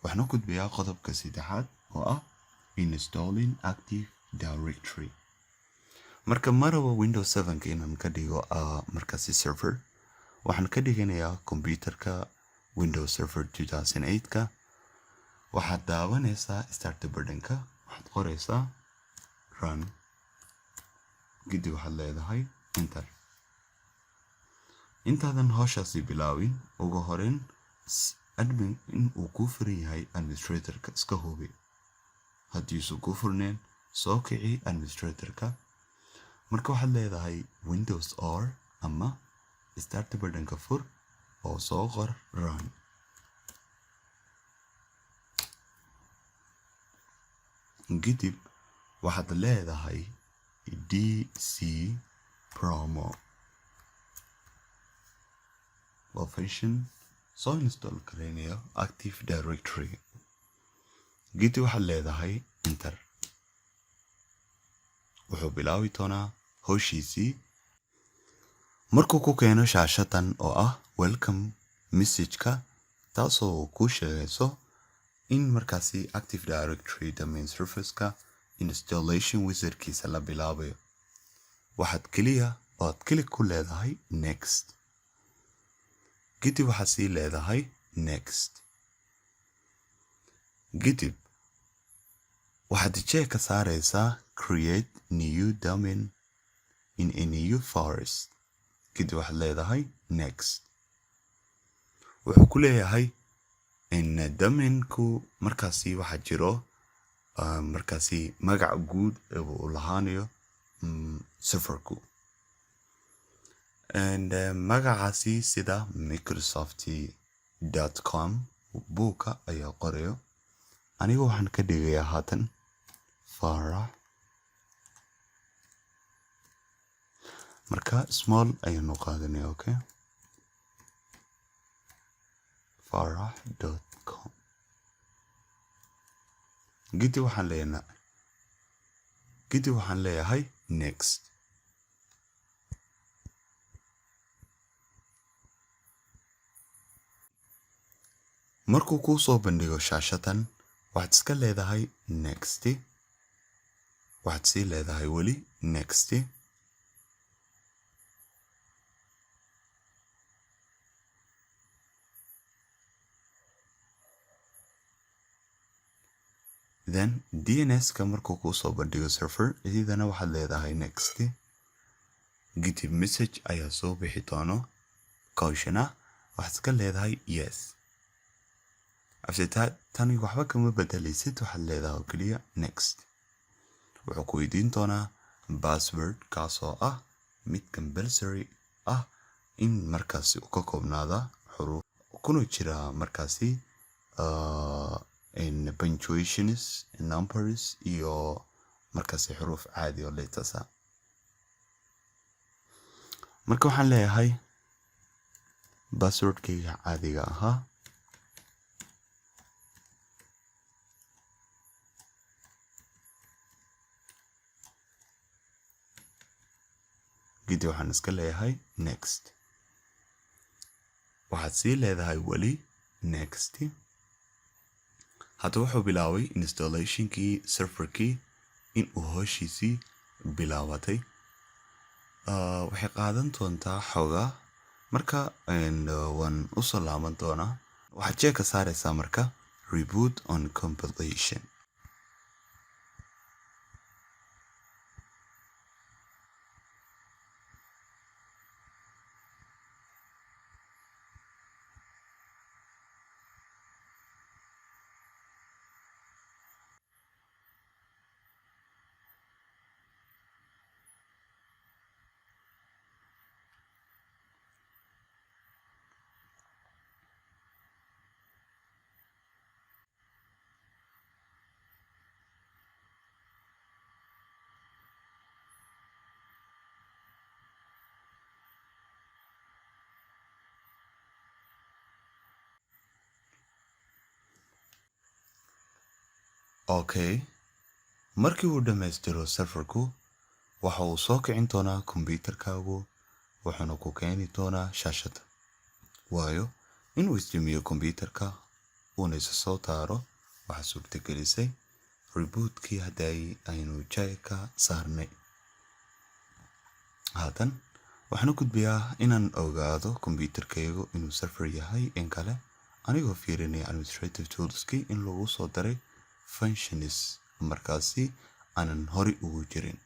Waxaan u gudbayaa qodobka saddexaad oo ah installing Active Directory. Marka maraba Windows 7 inaan ka dhigo markaasi server, waxaan ka dhiganayaa computerka Windows Server 2008ka. Waxaad daawanaysaa start buttonka, waxaad qoraysaa run, kadib waxaad leedahay enter. Intaadan howshaasi bilaabin, ugu horeyn admin in uu kuu furan yahay administratorka iska hubi. Haddiisu kuu furneen, soo kici administratorka. Marka waxaad leedahay Windows R ama start buttonka fur oo soo qor run. Kadib waxaad leedahay dcpromo, waa function soo install gareynayo Active Directory. Kadib waxaad leedahay enter. Wuxuu bilaabi doonaa howshiisii. Markuu ku keeno shaashadan oo ah welcome message-ka, taasoo kuu sheegayso in markaasi Active Directory Domain Service-ka installation wizardkiisa la bilaabayo, waxaad keliya oad click ku leedahay next. Kadib waxaad sii leedahay next. Kadib waxaad check ka saareysaa create new domain in a new forest. Kadib waxaad leedahay next. Wuxuu ku leeyahay in domainku markaasi waxaa jiro markaasi magac guud uu lahaanayo serverku, and magacaasi sida microsoft.com buugka ayaa qorayo. Aniga waxaan ka dhigayaa haatan Farax. Marka small ayaanu qaadanaya. Okay, farax.com. Kadib waxaan leeyahay next. Markuu kuu soo bandhigo shaashadan, waxaad iska leedahay next, waxaad sii leedahay weli next. Then DNS-ka markuu kuu soo bandhigo server, idana waxaad leedahay next. Kadib message ayaa soo bixi doono caution ah, waxaad iska leedahay yes. After that, tani waxba kama bedelaysid, waxaad leedahay oo keliya next. Wuxuu ku weydiin doonaa password, kaasoo ah mid compulsory ah in markaasi uu ka koobnaada xuruuf, kuna jira markaasi punctuations, numbers iyo markaasi xuruuf caadi oo letters ah. Marka waxaan leeyahay passwordkayga caadiga ahaa. Kadib waxaan iska leeyahay next. Waxaad sii leedahay weli next. Hadda wuxuu bilaabay installationkii serverkii in uu howshiisii bilaabatay. Waxay qaadan doontaa xoogaa. Marka waan usoo laaban doonaa. Waxaad check ka saareysaa marka reboot on completion. Okay, markii uu dhammaystiro serverku, waxa uu soo kicin doonaa kombyuutarkaagu, wuxuuna ku keeni doonaa shaashadda, waayo inuu isdamiyo kombyuutarka Uuna isa soo taaro waxaa suurtagelisay rebootkii hadda aynu check-ka saarnay. Haatan waxaan u gudbayaa inaan ogaado computerkaygu inuu server yahay in kale, anigoo fiirinaya administrative toolskii in lagu soo daray functions markaasi aanan hori ugu jirin.